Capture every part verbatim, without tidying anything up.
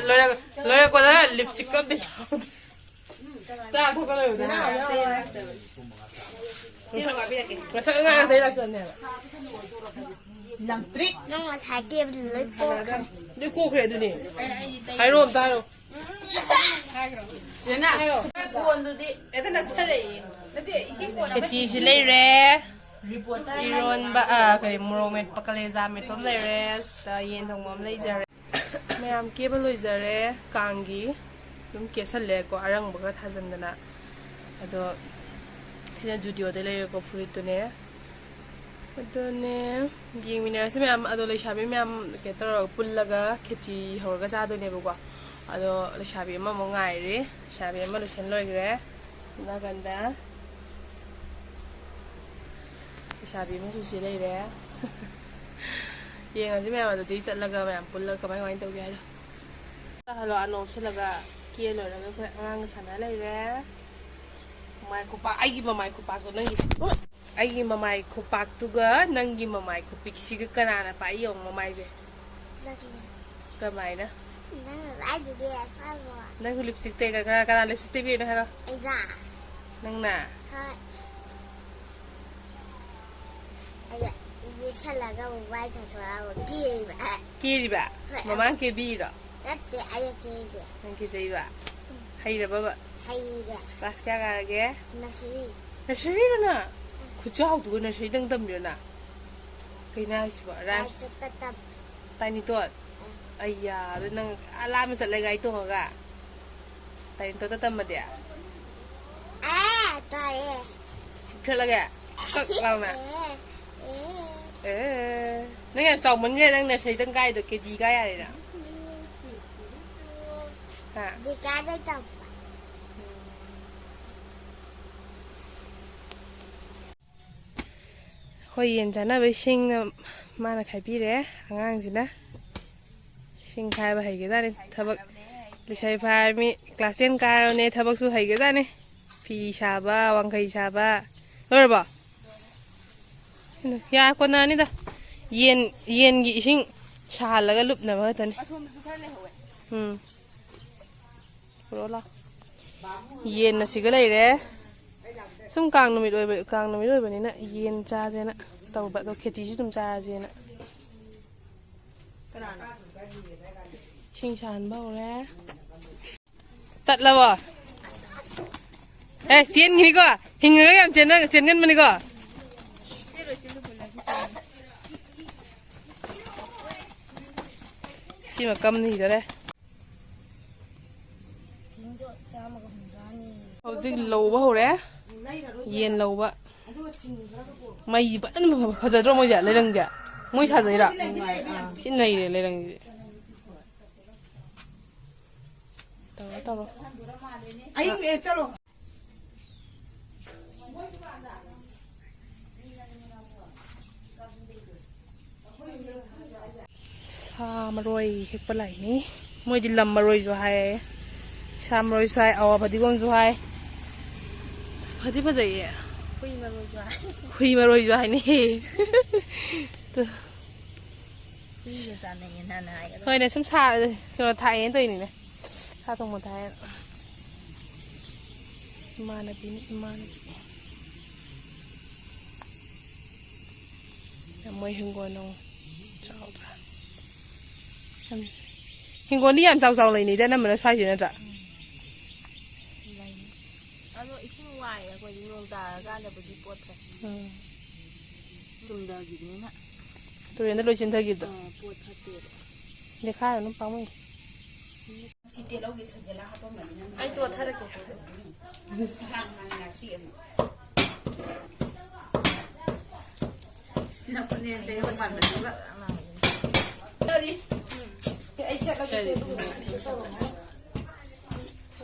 ꯂꯣꯏꯔꯛ- ꯂꯣꯏꯔꯛꯄꯗ ꯂꯤꯞꯁꯇꯤꯛꯀ ꯑꯝꯇ ꯌꯥꯎꯗ꯭ꯔꯦ꯫ ꯆꯥ ꯊꯛꯀꯗꯧꯕꯗ ꯍꯥ? ꯉꯁꯛ ꯉꯥꯡꯇ ꯂꯥꯛꯆꯕꯅꯦꯕ꯫ ꯅꯪ ꯉꯁꯥꯏ ꯀꯦꯕꯗꯨ ꯂꯣꯏ ꯀꯣꯛꯈ꯭ꯔꯦ꯫ ꯂꯣꯏ ꯀꯣꯛꯈ꯭ꯔꯦ ꯑꯗꯨꯅꯦ꯫ ꯍꯥꯏꯔꯣ ꯑꯝꯇ ꯍꯥꯏꯔꯣ꯫ ꯀꯣꯟꯗꯨꯗꯤ ꯍꯦꯛꯇ ꯅꯛꯁꯜꯂꯛꯑꯦ꯫ ꯈꯦꯆꯤꯁꯤ ꯂꯩꯔꯦ꯫ ꯏꯔꯣꯟꯕ, ꯑ, ꯀꯔꯤ, ꯃꯣꯔꯣꯛ ꯃꯦꯠꯄ, ꯀꯂꯦꯖꯥ ꯃꯦꯠꯄ ꯑꯃ ꯂꯩꯔꯦ꯫ ꯑ, ꯌꯦꯟ ꯊꯣꯡꯕ ꯑꯃ ꯂꯩꯖꯔꯦ꯫ ꯃꯌꯥꯝ ꯀꯦꯕ ꯂꯣꯏꯖꯔꯦ ꯀꯥꯡꯒꯤ꯫ ꯑꯗꯨꯝ ꯀꯦꯁꯜꯂꯦꯀꯣ, ꯑꯔꯪꯕ ꯈꯔ ꯊꯥꯖꯤꯟꯗꯅ꯫ ꯑꯗꯣ ꯁꯤꯅ ꯖꯨꯗꯤꯑꯣꯗ ꯂꯩꯔꯛꯄ ꯐꯨꯔꯤꯠꯇꯨꯅꯦ꯫ ꯑꯗꯨꯅꯦ, ꯌꯦꯡꯃꯤꯟꯅꯔꯁꯤ ꯃꯌꯥꯝ꯫ ꯑꯗꯣ ꯂꯩꯁꯥꯕꯤ ꯃꯌꯥꯝ ꯀꯩꯅꯣ ꯇꯧꯔꯒ ꯄꯨꯜꯂꯒ ꯈꯦꯆꯤ ꯍꯧꯔꯒ ꯆꯥꯗꯣꯏꯅꯦꯕꯀꯣ꯫ ꯑꯗꯣ ꯂꯩꯁꯥꯕꯤ ꯑꯃꯃꯨꯛ ꯉꯥꯏꯔꯤ꯫ ꯂꯩꯁꯥꯕꯤ ꯑꯃ ꯂꯣꯏꯁꯟ ꯂꯣꯏꯈ꯭ꯔꯦ꯫ ꯅꯥꯀꯟꯗ ꯂꯩꯁꯥꯕꯤ ꯑꯃꯁꯨ ꯁꯤ ꯂꯩꯔꯦ꯫ ꯌꯦꯡꯉꯁꯤ ꯃꯌꯥꯝ ꯑꯗꯨꯗꯤ ꯆꯠꯂꯒ ꯃꯌꯥꯝ ꯄꯨꯜꯂꯒ ꯀꯃꯥꯏ ꯀꯃꯥꯏꯅ ꯇꯧꯒꯦ ꯍꯥꯏꯗꯣ꯫ ꯍꯜꯂꯣ, ꯑꯅꯣꯞ ꯁꯤꯜꯂꯒ ꯀꯦ ꯂꯣꯏꯔꯒ ꯑꯩꯈꯣꯏ ꯑꯉꯥꯡꯒ ꯁꯥꯟꯅ ꯂꯩꯔꯦ꯫ ꯃꯃꯥꯏ ꯈꯨꯄꯥꯛ, ꯑꯩꯒꯤ ꯃꯃꯥꯏ ꯈꯨꯄꯥꯛꯇꯣ ꯅꯪꯒꯤ, ꯑꯩꯒꯤ ꯃꯃꯥꯏ ꯈꯨꯄꯥꯛꯇꯨꯒ ꯅꯪꯒꯤ ꯃꯃꯥꯏ ꯈꯨꯄꯤꯛꯁꯤꯒ ꯀꯅꯥꯅ ꯄꯥꯛꯏ ꯌꯦꯡꯉꯣ ꯃꯃꯥꯏꯁꯦ꯫ ꯅꯪꯅ꯫ ꯀꯃꯥꯏꯅ? ꯅꯪꯅ ꯄꯥꯏꯗꯨꯗꯤ ꯑꯁꯥꯡꯕ꯫ ꯅꯪ ꯂꯤꯞꯁꯇꯤꯛ ꯇꯩ-, ꯀꯅꯥ, ꯀꯅꯥ ꯂꯤꯞꯁꯇꯤꯛ ꯇꯩꯕꯤꯔꯤꯅꯣ ꯍꯥꯏꯔꯣ? ꯑꯩꯅ꯫ ꯅꯪꯅ? ꯍꯣꯏ꯫ ꯑꯗ ꯌꯦꯛꯁꯜꯂꯒ ꯑꯃꯨꯛ ꯃꯥꯏ ꯊꯥꯊꯣꯔꯛꯑꯒ ꯀꯦꯔꯤꯕ꯫ ꯀꯦꯔꯤꯕ? ꯍꯣꯏ꯫ ꯃꯃꯥꯡ ꯀꯦꯕꯤꯔꯣ? ꯅꯠꯇꯦ, ꯑꯩꯅ ꯀꯦꯔꯤꯕ꯫ ꯅꯪ ꯀꯦꯖꯩꯕ? ꯍꯩꯔꯕꯕ? ꯍꯩꯔꯦ꯫ ꯀ꯭ꯂꯥꯁ ꯀꯌꯥ ꯀꯥꯔꯒꯦ? ꯅꯁꯔꯤ꯫ ꯅꯁꯔꯤꯔꯣ ꯅꯪ? ꯈꯨꯠꯆꯥꯎꯗꯨꯒ ꯅꯁꯔꯤꯗꯪ ꯇꯝꯃꯤꯔꯣ ꯅꯪ? ꯀꯩꯅꯣ ꯍꯥꯏꯁꯤꯕꯣ? ꯔꯥꯏꯝꯁ? ꯂꯥꯏꯔꯤꯛꯇ ꯇꯝ-꯫ ꯇꯥꯏꯅꯤꯇꯣꯠ? ꯑꯥ꯫ ꯑꯩꯌꯥ, ꯑꯗꯨ ꯅꯪ ꯑꯥ ꯂꯥꯞꯅ ꯆꯠꯂꯦ ꯒꯥꯔꯤ ꯇꯣꯡꯉꯒ? ꯇꯥꯏꯅꯤꯇꯣꯠꯇ ꯇꯝꯃꯗꯤ? ꯑꯥ, ꯇꯥꯏꯌꯦ꯫ ꯆꯤꯛꯊꯠꯂꯒꯦ? ꯀꯛ ꯂꯥꯎꯅ꯫ ꯑꯦ, ꯑꯦ꯫ ꯑꯦ꯫ ꯅꯪ ꯌꯥꯝ ꯆꯥꯎꯃꯟꯈ꯭ꯔꯦ, ꯅꯪ ꯅꯁꯔꯤꯗꯪ ꯀꯥꯏꯗꯣ ꯀꯦꯖꯤ ꯀꯥ ꯌꯥꯔꯦ ꯅꯪ꯫ ꯍꯥ? ꯗꯤꯀꯥꯗꯩ ꯇꯝꯕ꯫ ꯑꯩꯈꯣꯏ ꯌꯦꯟ ꯆꯥꯅꯕ ꯏꯁꯤꯡꯅ ꯃꯥꯅ ꯈꯥꯏꯕꯤꯔꯦ ꯑꯉꯥꯡꯁꯤꯅ꯫ ꯏꯁꯤꯡ ꯈꯥꯏꯕ ꯍꯩꯒꯖꯥꯠꯅꯤ꯫ ꯊꯕꯛ ꯂꯩꯁꯥꯕꯤ ꯐꯥꯔꯃꯤ ꯀ꯭ꯂꯥꯁ ꯇꯦꯟ ꯀꯥꯔꯕꯅꯦ, ꯊꯕꯛꯁꯨ ꯍꯩꯒꯖꯥꯠꯅꯤ꯫ ꯐꯤ ꯁꯥꯕ, ꯋꯥꯡꯈꯩ ꯁꯥꯕ꯫ ꯂꯣꯏꯔꯕꯣ? ꯌꯥ, ꯀꯣꯟꯅꯔꯅꯤꯗ꯫ ꯌꯦꯟ, ꯌꯦꯟꯒꯤ ꯏꯁꯤꯡ ꯁꯥꯍꯜꯂꯒ ꯂꯨꯞꯅꯕ ꯈꯛꯇꯅꯤ꯫ ꯑꯁꯣꯝꯗꯁꯨ ꯈꯔ ꯂꯩꯍꯧꯋꯦ꯫ ꯎꯝ꯫ ꯄꯨꯔꯛꯑꯣ ꯂꯥꯎ꯫ ꯌꯦꯟꯅ ꯁꯤꯒ ꯂꯩꯔꯦ꯫ ꯁꯨꯝ ꯀꯥꯡ ꯅꯨꯃꯤꯠ ꯑꯣꯏꯕ, ꯀꯥꯡ ꯅꯨꯃꯤꯠ ꯑꯣꯏꯕꯅꯤꯅ ꯌꯦꯟ ꯆꯥꯁꯦꯅ ꯇꯧꯕ, ꯑꯗꯣ ꯈꯦꯆꯤꯁꯨ ꯑꯗꯨꯝ ꯆꯥꯔꯁꯦꯅ꯫ ꯏꯁꯤꯡ ꯁꯥꯍꯟꯕ ꯍꯧꯔꯦ꯫ ꯇꯠꯂꯕꯣ? ꯑꯦ, ꯆꯦꯟꯈꯤꯅꯤꯀꯣ꯫ ꯍꯤꯡꯉꯒ ꯌꯥꯝ ꯆꯦꯟꯅ-, ꯆꯦꯟꯒꯟꯕꯅꯤꯀꯣ꯫ ꯁꯤꯃ ꯀꯝꯅꯤꯗꯔꯦ꯫ ꯍꯧꯖꯤꯛ ꯂꯧꯕ ꯍꯧꯔꯦ꯫ ꯌꯦꯟ ꯂꯧꯕ꯫ ꯃꯩ ꯐꯖꯅ ꯐꯖꯗ꯭ꯔꯣ ꯃꯣꯏꯁꯦ? ꯂꯩꯔꯪꯁꯦ ꯃꯣꯏ ꯁꯥꯖꯩꯔꯥ? ꯊꯤ ꯅꯩꯔꯦ ꯂꯩꯔꯪꯁꯦ꯫ ꯇꯧꯔꯣ, ꯇꯧꯔꯣ꯫ ꯑꯩ, ꯑꯦ, ꯆꯠꯂꯣ꯫ ꯁꯥ ꯃꯔꯣꯏ ꯍꯦꯛꯄ ꯂꯥꯛꯏꯅꯤ꯫ ꯃꯣꯏꯗꯤ ꯂꯝ ꯃꯔꯣꯏꯁꯨ ꯍꯥꯏ, ꯁꯥ ꯃꯔꯣꯏꯁꯨ ꯍꯥꯏ, ꯑꯋꯥ ꯐꯗꯤꯒꯣꯝꯁꯨ ꯍꯥꯏ꯫ ꯐꯗꯤ ꯐꯖꯩꯌꯦ꯫ ꯍꯨꯏ ꯃꯔꯣꯏꯁꯨ ꯍꯥꯏ꯫ ꯍꯨꯏ ꯃꯔꯣꯏꯁꯨ ꯍꯥꯏꯅꯩ꯫ ꯇꯨ꯫ ꯃꯤꯒ ꯆꯥꯟꯅꯩꯌꯦ ꯅꯍꯥꯟ ꯍꯥꯏꯒꯗ꯭ꯔꯥ? ꯍꯣꯏꯅꯦ, ꯁꯨꯝ ꯁꯥ-, ꯀꯩꯅꯣ ꯊꯥꯛꯑꯦꯅ ꯇꯧꯔꯤꯅꯤꯅꯦ꯫ ꯁꯥ ꯊꯣꯡꯕ ꯊꯥꯛꯑꯦꯅ꯫ ꯏꯃꯥꯟꯅꯕꯤꯅꯤ, ꯏꯃꯥꯟꯅꯕꯤ꯫ ꯃꯣꯏ ꯍꯤꯡꯒꯣꯜ ꯑꯃꯨꯛ ꯆꯥꯎꯗ꯭ꯔꯥ? ꯌꯥꯝ, ꯍꯤꯡꯒꯣꯜꯗꯤ ꯌꯥꯝ ꯆꯥꯎ ꯆꯥꯎ ꯂꯩꯅꯩꯗ, ꯑꯅꯝꯕꯅ ꯁ꯭ꯋꯥꯏꯁꯦ ꯅꯠꯇ꯭ꯔꯥ? ꯂꯩ꯫ ꯑꯗꯣ ꯏꯁꯤꯡ ꯋꯥꯏꯌꯦ ꯑꯩꯈꯣꯏꯗꯤ, ꯅꯣꯡ ꯇꯥꯔꯀꯥꯟꯗꯕꯨꯗꯤ ꯄꯣꯠꯁꯦ꯫ ꯎꯝ꯫ ꯇꯨꯝꯊꯈꯤꯕꯅꯤꯅ꯫ ꯇꯨꯔꯦꯟꯗ ꯂꯣꯏ ꯆꯦꯟꯊꯈꯤꯕꯗꯣ꯫ ꯑꯥ, ꯄꯣꯠ ꯊꯠꯇꯦꯕ꯫ ꯅꯦꯈꯥꯏꯔꯨꯅꯨ, ꯄꯥꯝꯃꯨꯏ꯫ ꯁꯤ ꯇꯦꯜꯍꯧꯒꯤ ꯁꯣꯏꯖꯜꯂ ꯍꯥꯄꯝꯕꯅꯤ ꯅꯪ꯫ ꯑꯩ ꯇꯣꯠꯊꯔꯛꯀꯦ꯫ ꯅꯍꯥꯟ ꯅꯍꯥꯟ ꯉꯥꯛꯁꯤ ꯑꯃꯨꯛ꯫ ꯅꯈꯨꯠꯅꯦ ꯆꯩꯔꯣꯡ ꯄꯥꯟꯕꯗꯨꯒ꯫ ꯀꯔꯤ? ꯑꯩ ꯆꯠꯂꯒꯦ ꯑꯗꯨꯒ ꯇꯧꯔꯝꯃꯣ꯫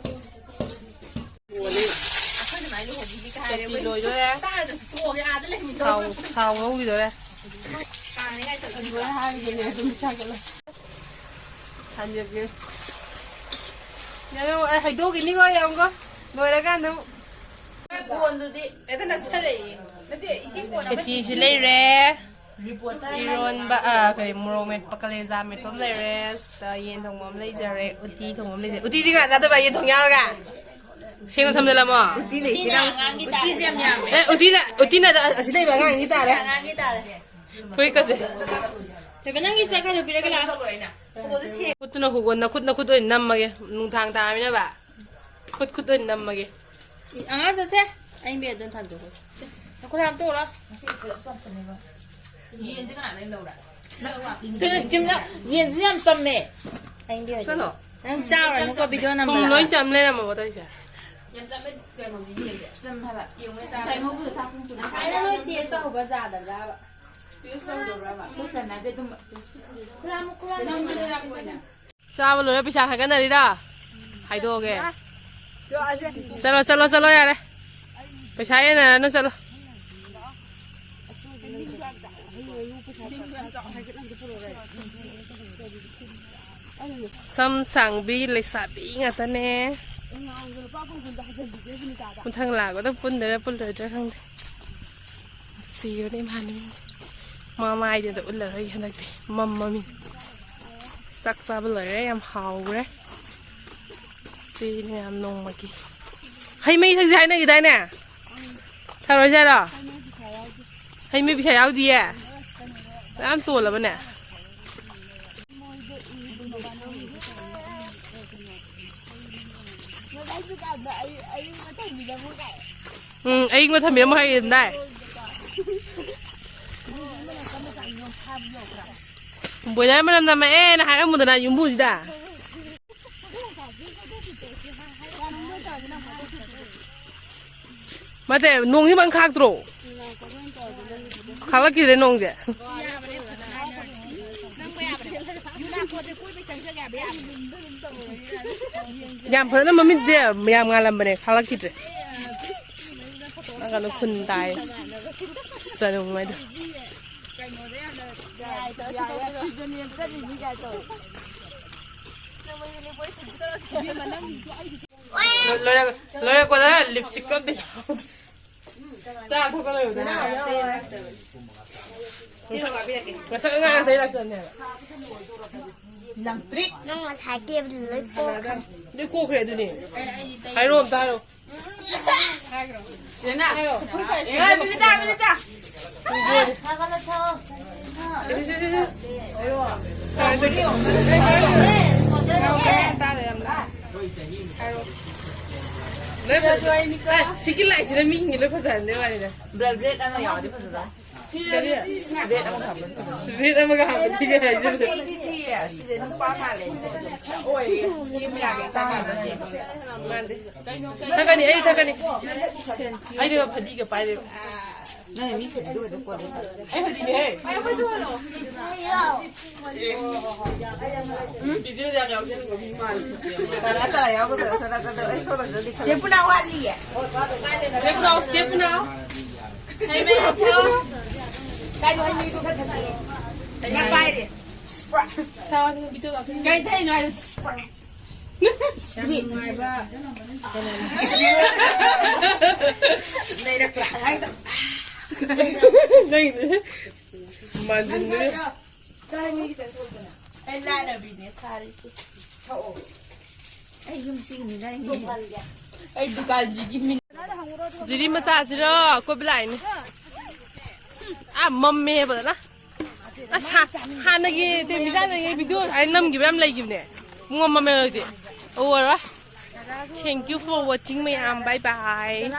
ꯑꯩꯈꯣꯏ ꯑꯗꯨꯃꯥꯏꯅ ꯂꯨꯍꯣꯡꯕꯤꯒꯦ ꯀꯥꯏ ꯍꯥꯏꯔꯦ꯫ ꯈꯦꯆꯤ ꯂꯣꯏꯗꯣꯔꯦ꯫ ꯆꯥꯔꯗꯁꯨ ꯇꯣꯛꯑꯒꯦ, ꯑꯥꯗ ꯂꯩꯃꯤꯟꯅꯧ꯫ ꯊꯥꯎ, ꯊꯥꯎ ꯉꯧꯈꯤꯗꯣꯔꯦ꯫ ꯀꯥꯡꯅꯤꯉꯥꯏ ꯇꯧꯗꯣꯏꯅꯤꯀꯣ꯫ ꯂꯣꯏ ꯍꯥꯏꯔꯤꯁꯤꯅꯦ ꯑꯗꯨꯝ ꯆꯥꯒꯠꯂꯣ꯫ ꯊꯥꯡꯖꯒꯦ꯫ ꯌꯦꯡꯉꯣ, ꯑꯩ ꯍꯩꯗꯣꯛꯈꯤꯅꯤꯀꯣ, ꯌꯦꯡꯉꯨꯀꯣ꯫ ꯂꯣꯏꯔꯀꯥꯟꯗ ꯑꯃꯨꯛ꯫ ꯀꯣꯟꯗꯨꯗꯤ ꯍꯦꯛꯇ ꯅꯛꯁꯜꯂꯛꯏ꯫ ꯅꯠꯇꯦ, ꯏꯁꯤꯡ ꯀꯣꯟ ꯑꯃ ꯈꯦꯆꯤꯁꯤ ꯂꯩꯔꯦ꯫ ꯏꯔꯣꯟꯕ, ꯑ, ꯀꯔꯤ, ꯃꯣꯔꯣꯛ ꯃꯦꯠꯄ, ꯀꯂꯦꯖꯥ ꯃꯦꯠꯄ ꯑꯃ ꯂꯩꯔꯦ, ꯑ, ꯌꯦꯟ ꯊꯣꯡꯕ ꯑꯃ ꯂꯩꯖꯔꯦ, ꯎꯇꯤ ꯊꯣꯡꯕ ꯑꯃ ꯂꯩꯖꯔꯦ꯫ ꯎꯇꯤꯗꯤ ꯀꯅꯥ ꯆꯥꯗꯣꯏꯕ? ꯌꯦꯟ ꯊꯣꯡ ꯌꯥꯎꯔꯒ? ꯁꯦꯡꯅ ꯊꯝꯖꯤꯜꯂꯝꯃꯣ꯫ ꯎꯇꯤ ꯂꯩꯇꯦ꯫ ꯎꯇꯤꯁꯦ ꯌꯥꯝ ꯌꯥꯝꯃꯦ꯫ ꯑꯦ, ꯎꯇꯤꯅ, ꯎꯇꯤꯅ ꯑꯁꯤ ꯂꯩꯕ ꯑꯉꯥꯡꯒꯤ ꯇꯥꯔꯦ꯫ ꯑꯉꯥꯡꯒꯤ ꯇꯥꯔꯦ꯫ ꯐꯨꯔꯤꯠꯀꯁꯦ꯫ ꯊꯣꯏꯕ, ꯅꯪꯒꯤ ꯆꯠꯈ꯭ꯔꯗꯣ ꯄꯤꯔꯒꯦ ꯂꯥꯛꯑꯣ꯫ ꯈꯨꯠꯇꯨꯅ ꯍꯨꯒꯣ, ꯅꯈꯨꯠ, ꯅꯈꯨꯠ ꯑꯣꯏꯅ ꯅꯝꯃꯒꯦ꯫ ꯅꯨꯡꯗꯥꯡ ꯇꯥꯔꯃꯤꯅꯕ꯫ ꯈꯨꯠ, ꯈꯨꯠ ꯑꯣꯏꯅ ꯅꯝꯃꯒꯦ꯫ ꯑꯉꯥꯡ ꯆꯠꯁꯦ꯫ ꯑꯩ ꯕꯦꯗ ꯑꯣꯏꯅ ꯊꯥꯡꯗꯣꯛꯈ꯭ꯔꯁꯦ꯫ ꯁꯦ, ꯅꯈꯨꯠ ꯍꯥꯝꯇꯣꯛꯎꯔꯣ꯫ ꯌꯦꯟꯁꯦ ꯀꯅꯥꯗꯩ ꯂꯧꯔꯦ? ꯀꯩꯅꯣ, ꯆꯤꯝꯅ-, ꯌꯦꯟꯁꯨ ꯌꯥꯝ ꯆꯝꯃꯦ꯫ ꯑꯩ ꯕꯦꯗ ꯑꯣꯏꯅ꯫ ꯆꯠꯂꯣ꯫ ꯅꯪ ꯆꯥꯎꯔꯅꯨꯀꯣ, ꯚꯤꯗꯤꯑꯣ ꯊꯨꯝ ꯅꯝꯕꯗ꯫ ꯂꯣꯏ ꯆꯝ ꯂꯩꯔꯝꯃꯕꯣ ꯇꯧꯔꯤꯁꯦ? ꯌꯥꯝ ꯆꯝꯃꯦ, ꯀꯩꯅꯣꯁꯦ, ꯌꯦꯟꯁꯦ꯫ ꯆꯝꯃꯦ ꯍꯥꯏꯕ꯫ ꯌꯦꯡꯉꯨꯅꯦ, ꯆꯥꯕ꯫ ꯉꯁꯥꯏ ꯃꯣꯏ ꯄꯨꯂꯞ ꯊꯥꯛꯄ ꯃꯇꯨꯡꯗ ꯉꯁꯥꯏ ꯃꯣꯏ ꯇꯦꯁ ꯇꯧꯍꯧꯕ ꯌꯥꯗꯕ꯭ꯔꯥꯕ? ꯇꯦꯁ ꯇꯧꯗꯕ꯭ꯔꯥꯕ? ꯑꯩꯈꯣꯏ ꯆꯟꯅꯗꯦ ꯑꯗꯨꯝꯕ ꯇꯦꯁ꯫ ꯈꯨꯂꯥꯡ, ꯈꯨꯂꯥꯡ꯫ ꯅꯪꯁꯨ ꯌꯥꯝ ꯑꯣꯏꯅ꯫ ꯆꯥꯕ ꯂꯣꯏꯔ ꯄꯩꯁꯥ ꯈꯥꯏꯒꯠꯅꯔꯤꯔꯥ? ꯈꯥꯏꯗꯣꯛꯑꯒꯦ꯫ ꯆꯠꯂꯣ, ꯆꯠꯂꯣ, ꯆꯠꯂꯣ, ꯌꯥꯔꯦ꯫ ꯄꯩꯁꯥ ꯌꯦꯟꯅꯔꯅꯨ, ꯆꯠꯂꯣ꯫ ꯁꯝ ꯁꯥꯡꯕꯤ ꯂꯩꯁꯥꯕꯤ ꯉꯥꯛꯇꯅꯦ꯫ ꯃꯊꯪ ꯂꯥꯛꯄꯗ ꯄꯨꯟꯗꯣꯏꯔꯥ ꯄꯨꯜꯂꯣꯏꯗ꯭ꯔꯥ ꯈꯪꯗꯦ꯫ ꯁꯤꯔꯅꯤ ꯏꯃꯥꯟꯅꯕꯤꯁꯦ꯫ ꯃꯃꯥꯏꯗꯨꯗ ꯎꯠꯂꯔꯣꯏꯒꯦ ꯍꯟꯗꯛꯇꯤ꯫ ꯃꯝꯃꯃꯤ꯫ ꯆꯥꯛ ꯆꯥꯕ ꯂꯣꯏꯔꯦ, ꯌꯥꯝ ꯍꯥꯎꯈ꯭ꯔꯦ꯫ ꯁꯤ ꯃꯌꯥꯝ ꯅꯣꯡꯃꯒꯤ꯫ ꯍꯩ ꯃꯍꯤ ꯊꯛꯁꯦ ꯍꯥꯏꯅꯈꯤꯗꯥꯏꯅꯦ? ꯊꯛꯑꯔꯣꯏꯁꯦ ꯍꯥꯏꯔꯣ? ꯍꯩ ꯃꯍꯤ ꯄꯩꯁꯥ ꯌꯥꯎꯗꯤꯌꯦ? ꯃꯌꯥꯝ ꯇꯣꯜꯂꯕꯅꯦ? ꯎꯝ, ꯑꯌꯤꯡꯕ ꯊꯝꯕꯤꯔꯝꯃꯣ ꯍꯥꯏꯔꯝꯗꯥꯏ꯫ ꯕꯣꯏꯂꯔ ꯃꯅꯝ ꯅꯝꯃꯛꯑꯦꯅ ꯍꯥꯏꯔꯝꯃꯨꯗꯅ ꯌꯨꯝꯕꯨꯁꯤꯗ꯫ ꯅꯠꯇꯦ, ꯅꯣꯡꯁꯤ ꯐꯖꯅ ꯈꯥꯛꯇ꯭ꯔꯣ? ꯈꯥꯛꯂꯛꯈꯤꯗ꯭ꯔꯦ ꯅꯣꯡꯁꯦ꯫ ꯌꯥꯝ ꯐꯖꯅ ꯃꯃꯤꯠꯁꯦ ꯌꯥꯝ ꯉꯥꯜꯂꯝꯕꯅꯦ, ꯈꯥꯛꯂꯛꯈꯤꯗ꯭ꯔꯦ꯫ ꯅꯪꯒꯅꯨ ꯈꯨꯟ ꯇꯥꯏ꯫ ꯆꯅꯨꯡꯉꯩꯗꯣ꯫ ꯂꯣꯏꯔ-, ꯂꯣꯏꯔꯛꯄꯗ ꯂꯤꯞꯁꯇꯤꯛꯀ ꯑꯝꯇ ꯌꯥꯎꯗ꯭ꯔꯦ꯫ ꯆꯥ ꯊꯛꯄ ꯂꯣꯏꯕꯗꯅ꯫ ꯉꯁꯛ ꯑꯉꯥꯡ ꯑꯇꯩ ꯂꯥꯛꯆꯕꯅꯦ ꯍꯥꯏꯕ꯫ ꯅꯪ ꯉꯁꯥꯏ ꯀꯦꯕꯗꯨ ꯂꯣꯏ ꯀꯣꯛꯈ꯭ꯔꯦ꯫ ꯂꯣꯏ ꯀꯣꯛꯈ꯭ꯔꯦ ꯑꯗꯨꯅꯦ꯫ ꯍꯥꯏꯔꯣ ꯑꯝꯇ ꯍꯥꯏꯔꯣ꯫ ꯍꯥꯏꯔꯣ꯫ ꯍꯥꯏꯔꯣ꯫ ꯑꯦ, ꯃꯤꯅꯤꯠ ꯇꯥ, ꯃꯤꯅꯤꯠ ꯇꯥ꯫ ꯏꯁ, ꯏꯁ, ꯏꯁ, ꯏꯁ꯫ ꯂꯣꯏ ꯐꯖ-, ꯑꯦ, ꯁꯤꯒꯤ ꯂꯥꯏꯠꯁꯤꯅ ꯃꯤꯁꯤꯡꯁꯦ ꯂꯣꯏ ꯐꯖꯍꯟꯕꯩ ꯋꯥꯅꯤꯗ꯫ ꯕ꯭ꯂꯦꯗ ꯑꯃ ꯌꯥꯎꯔꯗꯤ ꯐꯖꯗꯧꯅꯤ꯫ ꯔꯦꯠ ꯑꯃꯒ ꯍꯥꯞꯄꯗꯤꯒ ꯍꯥꯏꯖꯜꯂꯦ꯫ ꯃꯥꯟꯗꯦ꯫ ꯊꯛꯀꯅꯤ, ꯑꯩ ꯊꯛꯀꯅꯤ꯫ ꯑꯩꯅ ꯐꯗꯤꯒ ꯄꯥꯏꯔꯦ꯫ ꯑꯩ ꯐꯗꯤꯅꯦꯍꯦ꯫ ꯇꯔꯥ ꯇꯔꯥ ꯌꯥꯎꯒꯗꯕ ꯁꯣꯔꯛꯀꯗꯕ ꯑꯩ ꯁꯣꯔꯛꯇ꯭ꯔꯗꯤ ꯈꯪꯗꯦ꯫ ꯆꯦ ꯄꯨꯅꯥ ꯋꯥꯠꯂꯤꯌꯦ꯫ ꯆꯦ ꯄꯨꯅꯥ, ꯆꯦ ꯄꯨꯅꯥ꯫ ꯍꯩ ꯃꯍꯤ ꯊꯛꯑꯣ꯫ ꯀꯩꯅꯣ ꯍꯩ ꯃꯍꯤꯗꯣ ꯈꯔ ꯊꯛꯀꯦ꯫ ꯃꯥ ꯄꯥꯏꯔꯦ꯫ ꯀꯩ ꯊꯛꯏꯅꯣ ꯍꯥꯏꯗꯣ? ꯅꯩꯔꯛꯄ꯭ꯔꯥ? ꯅꯩꯗꯦ꯫ ꯃꯥꯟꯖꯤꯟꯗꯦ꯫ ꯑꯩ ꯂꯥꯏꯔꯕꯤꯅꯦ ꯁꯥꯔꯤꯁꯦ꯫ ꯑꯩ ꯌꯨꯝ ꯁꯤꯒꯤꯅꯤ ꯂꯥꯏꯅꯤ꯫ ꯑꯩ ꯗꯨꯀꯥꯟꯁꯤꯒꯤ ꯃꯤꯡ꯫ ꯖꯤꯔꯤ ꯃꯆꯥꯁꯤꯔꯣ ꯀꯣꯏꯕ ꯂꯥꯛꯏꯅꯦ꯫ ꯑꯥ, ꯃꯝꯃꯦ ꯐꯖꯅ꯫ ꯑꯁ, ꯍꯥ-, ꯍꯥꯟꯅꯒꯤ ꯇꯦꯃꯤꯖꯥꯅꯒꯤ ꯚꯤꯗꯤꯑꯣ ꯑꯩ ꯅꯝꯈꯤꯕ ꯌꯥꯝ ꯂꯩꯈꯤꯕꯅꯦ꯫ ꯄꯨꯡ ꯃꯝꯃꯦ ꯍꯧꯖꯤꯛꯇꯤ꯫ ꯎꯔꯔꯣꯏ꯫ Thank you for watching ꯃꯌꯥꯝ꯫ Bye bye꯫